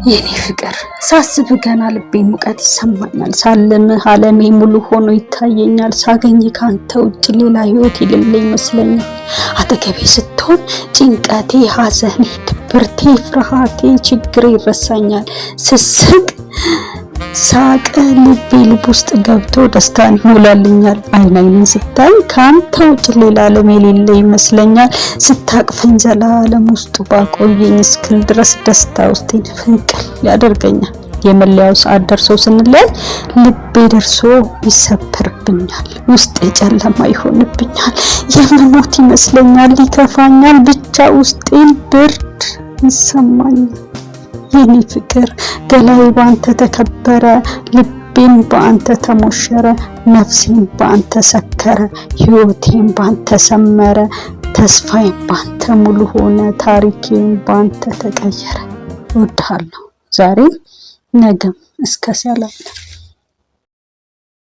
የኔ ፍቅር፣ ሳስብ ገና ልቤን ሙቀት ይሰማኛል። ሳልምህ ዓለሜ ሙሉ ሆኖ ይታየኛል። ሳገኝ ከአንተ ውጭ ሌላ ህይወት የሌለ ይመስለኛል። አጠገቤ ስትሆን ጭንቀቴ፣ ሐዘኔ፣ ድብርቴ፣ ፍርሃቴ፣ ችግሬ ይረሳኛል። ስስቅ ሳቅ ልቤ ልብ ውስጥ ገብቶ ደስታን ይሞላልኛል። አይን አይንን ስታይ ከአንተ ውጭ ሌላ ዓለም የሌለ ይመስለኛል። ስታቅፈኝ ዘላለም ውስጡ ባቆየኝ እስክል ድረስ ደስታ ውስጤን ፍንቅል ያደርገኛል። የመለያው ሰዓት ደርሶ ስንለያይ ልቤ ደርሶ ይሰበርብኛል። ውስጤ ጨለማ ይሆንብኛል። የምሞት ይመስለኛል። ይከፋኛል። ብቻ ውስጤን ብርድ ይሰማኛል። የኔ ፍቅር፣ ገላዬ በአንተ ተከበረ፣ ልቤን በአንተ ተሞሸረ፣ ነፍሴን በአንተ ሰከረ፣ ሕይወቴን በአንተ ሰመረ፣ ተስፋዬን በአንተ ሙሉ ሆነ፣ ታሪኬን በአንተ ተቀየረ። እወድሃለሁ ዛሬም ነገም እስከ ሰላም።